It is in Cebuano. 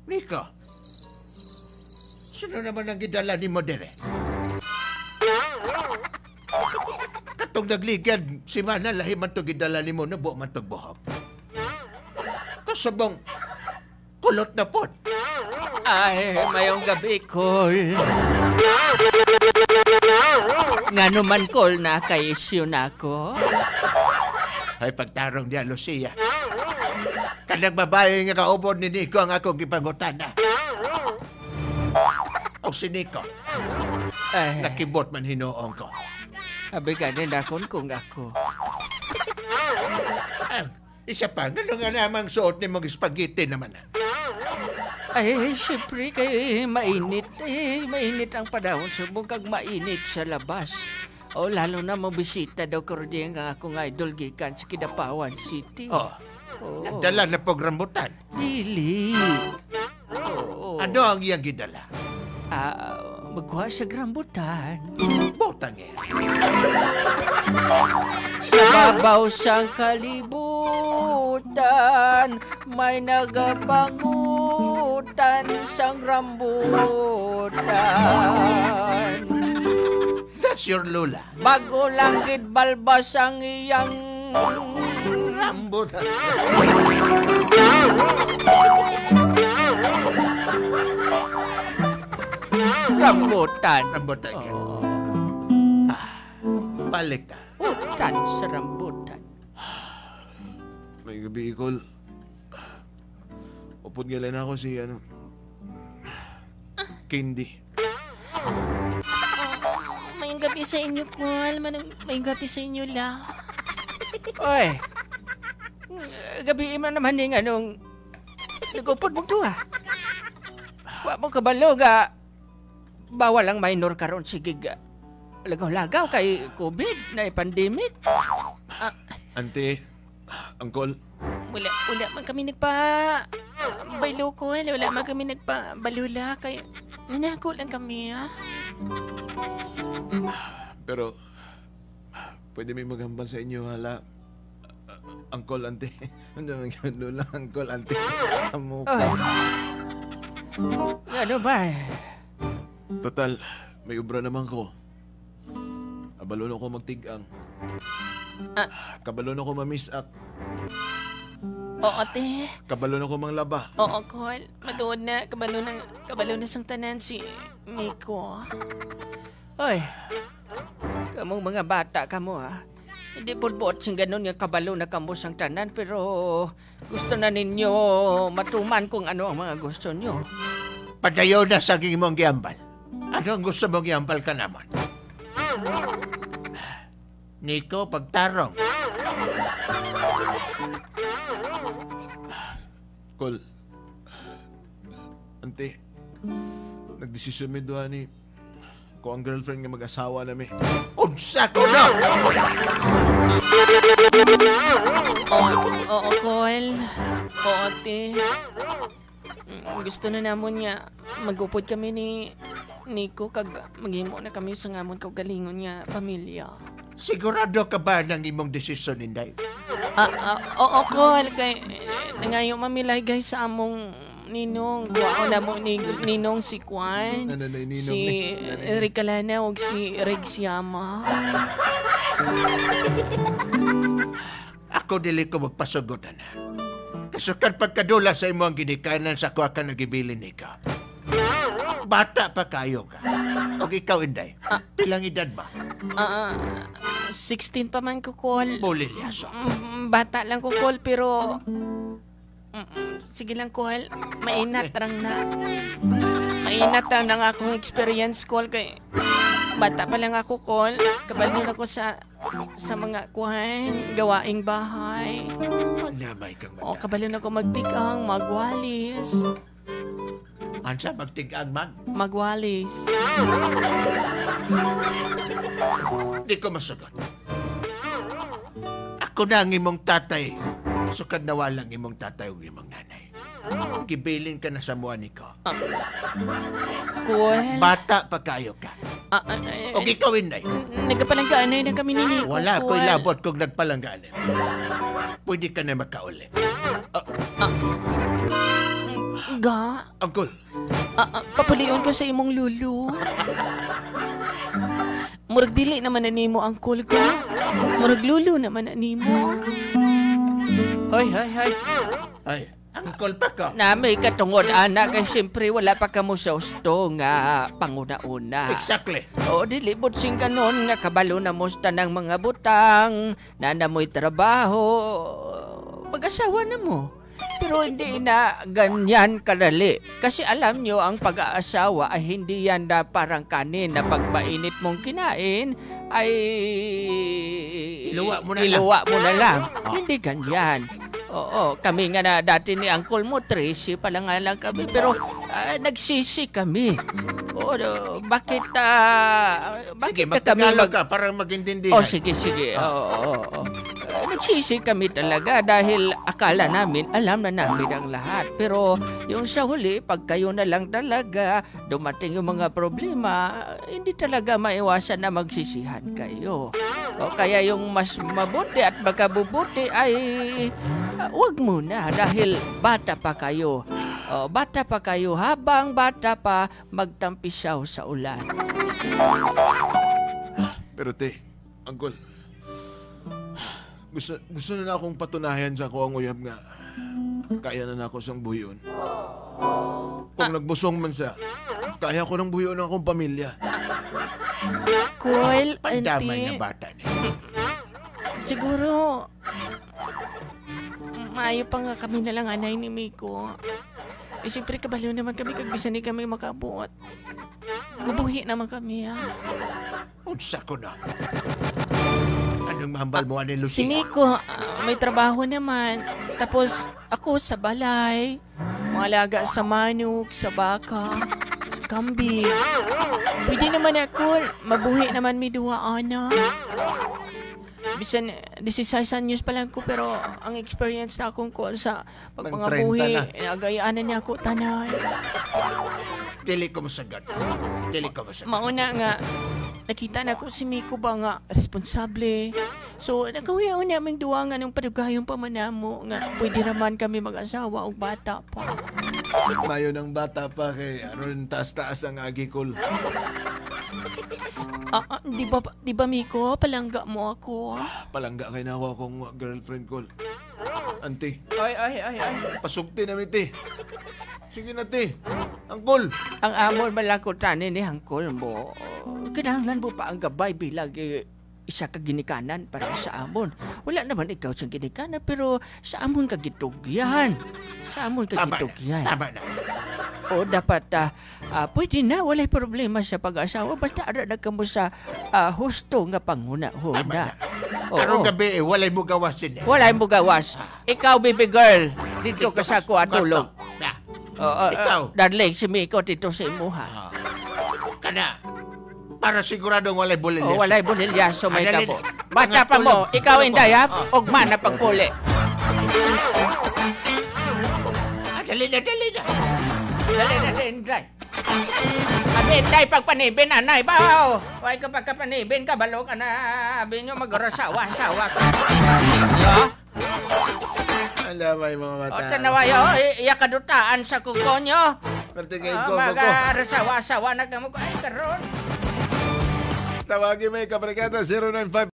Nico, sino naman ang gidala ni mo dire? Katong nagligad, si Mana, lahi man to gidala ni mo, nabuo man tog buhok. Kasabong, kulot na pod. Ay, mayong gabi, Kol. Nga naman, Kol, na kay issue na ako. Ay, pagtarong niya, Lucia. Kanang babae nga kaubod ni Nico ang akong gipangutana. O si Nico, Ay, nakibot man hinuong ko. Abi ganin akon kung ako. Ay, isa pa, ano nga namang suot ni mong spaghetti naman? Ay, siyempre kay mainit. Eh, mainit ang panahon. Subong kag mainit sa labas. O lalo na mabisita daw karon di nga akong idol gikan sa Kidapawan City. Oh, Oo. nagdala na pog rambutan. Dili. Oo. Ano ang iyang gidala? Ah, magkuha sa rambutan. Butang niya. Sa babaw sang kalibutan, may nagapangutan sang rambutan. That's your lula. Bago lang gid balbas ang iyang Rambutan. Rambutan. Rambutan. Oo. Balik ta. Utan sa rambutan. May gabi, Kol. Upod galay na ako si, ano, Candy. Mayong gabi sa inyo, Kol. Mayong gabi sa inyo la. Oy. Gabi man naman ning anong nagupod mo to ah. Wa mo kabalo ga bawal ang minor karon sige ga. Lagaw-lagaw kay COVID na pandemic. Ante, Angkol, Wala man kami nagpa baylo, Kol. Wala man kami nagpa balula kay nanako lang kami ah. Pero pwede may maghambal sa inyo, hala. Angkol, ante. Ano man yun, Lola, angkol, ante. Sa mukha. Oy. Ano ba? Total, may ubra naman ko. Abalo na ko magtigang. Ah. Kabalo na ko mamisak. Oo, te. Kabalo na ko manglaba. Oo, Kol. Matuod na, kabalo na sang tanan si Miko. Oy. Kamong mga bata kamo ha. Hindi pudbuot sing ganun nga kabalo na kamo sang tanan pero gusto na ninyo matuman kung ano ang mga gusto nyo. Padayo na sa mong giambal. Ano ang gusto mong giambal ka naman? Nico, pagtarong. Kol, ante, nagdesisyon mi duha ni ko ang girlfriend nga mag-asawa na mi. Unsa ko na! Oo, Kol. Oo, te. Gusto na namon nga magupod kami ni Nico kag maghimo na kami sa ngamon kaugalingon nga pamilya. Sigurado ka ba ng imong desisyon, Inday? Oo, Kol. Kay, nangayo mamilay guys sa among ninong. Guwao na mo ni ninong si Kwan. Nananay ninong Si ni. Nanay. Rick Calana o si Reg Siama. Ako dili ko magpasugot na. Kasukan pagkadula sa imo ang ginikanan sa kuha ka nagibilin ni ka. Bata pa kayo ka. O ikaw, Inday, pilang edad ba? 16 pa man ko, Kol. Bulilyaso. Bata lang ko, Kol, pero sige lang, Kol. Mainat rang na. Mainat rang na nga akong experience, Kol. Kay bata pa lang ako, Kol. Kabalo na ko sa mga kuhan, gawaing bahay. Namay kang O, bata. kabalo na ko magtikang, magwalis. Ansa, magtigang mag? Magwalis. Di ko masugot. Ako na ang imong tatay. Sukad na walang imong tatay o imong nanay. Gibilin ka na sa muan ni ko. Kol. Bata pa kayo ka. O ikaw, Inday. Nagkapalanggaan na kami ni Nico, Wala Kol. ko'y labot kung nagpalanggaan. Pwede ka na makauli. Ga, Uncle, papulion ko sa imong lulo. Murag dili naman na nimo angkol ko. Murag lulo naman na nimo. Hoy, hoy, hoy. Ay, angkol pa ko. Nami katungod ana kay siyempre wala pa kamo sa husto nga panguna-una. Exactly. Oo, dili bud sing ganon nga kabalo na mo sa tanang mga butang, nanamoy trabaho, mag-asawa na mo. Pero hindi na ganyan kadali. Kasi alam nyo, ang pag-aasawa ay hindi yan na parang kanin na pag mainit mong kinain ay Iluwa mo na lang. Iluwa mo na lang. Hindi ganyan. Oo, kami nga na dati ni Uncle mo, Tracy pa lang nga lang kami. Pero nagsisi kami. Oo, bakit, Sige, bakit na kami magtagalog ka para magintindihan. Oh, sige, sige. Oo, oo, oo. Nagsisi kami talaga dahil akala namin, alam na namin ang lahat. Pero yung sa huli, pag kayo na lang talaga, dumating yung mga problema, hindi talaga maiwasan na magsisihan kayo. O kaya yung mas mabuti at makabubuti ay wag muna dahil bata pa kayo. O, bata pa kayo, habang bata pa, magtampisaw sa ulan. Pero te, Uncle, gusto na akong patunayan sa ako ang uyab nga kaya na nako siyang buhion. Kung nagbusong man siya, kaya ko nang buhion ang akong pamilya. Cole, Pandamay auntie. nga bata niya. Siguro, maayo pa nga kami na lang anay ni Miko. Eh, siyempre, kabalo naman kami kag bisan di kami makabuot. Mabuhi naman kami, ha? Unsa ko na. Anong mahambal mo ani Lucia? Si Miko, may trabaho naman. Tapos, ako sa balay. Mga alaga sa manok, sa baka, sa kambing. Pwede naman ako, mabuhi naman mi duha, ana. Bisan 16 anyos pa lang ko pero ang experience na akong ko sa pagpangabuhi, nagayaan na niya ako tanan. Dili ko masagot. Dili ko masagot. Mauna nga, nakita na ko si Miko ba nga responsable. So, nagkauna-una aming duwa nga nung padugayon pa man namo nga pwede raman kami mag-asawa og bata pa. Mayo ng bata pa kay aron taas-taas ang agi kol. Di ba Miko, palangga mo ako? Palangga kay na ako akong girlfriend kol. Auntie, Ay, ay, ay, ay. pasugti na mi te. Sige na te. Uncle. Ang amon malakutan ni Uncle mo, kinahanglan mo pa ang gabay bilang isa ka ginikanan para sa amon. Wala naman ikaw sa ginikanan, pero sa amon ka gitugyan. Sa amon ka Tama na. gitugyan. Tama na. O dapat pwede na, walay problema sa pag-asawa. Basta ara na kamo sa husto nga panghuna-huna. Tama na. Oo. Karong gabi eh, walay mo gawasin eh. Walay mo gawas. Ikaw, baby girl, dito ka sa kuha tulog. Na. Oo, Ikaw. Darling, si Miko dito sa imuha. Kana. Para siguradong walay bulilyaso. Oh, walay bulilyaso may Dali kabo. na. Bata pa mo, Tulog. ikaw Tulog inday ha, mo. ugma na pagpuli. Dali na, dali na. Dali na, dali, inday. Abi, inday, pagpanibin, anay, baw! Huwag ka pagkapanibin, kabalo ka na. Abi nyo, mag-arasawa-sawa ka. Yo? Alam ay mga bata. O, tanawa yo, iya kadutaan sa kuko nyo. Perte kay Oh, ko ko. mag-arasawa-sawa na kamo ko. Ay, karon. Tawagin mo yung kabarkada 095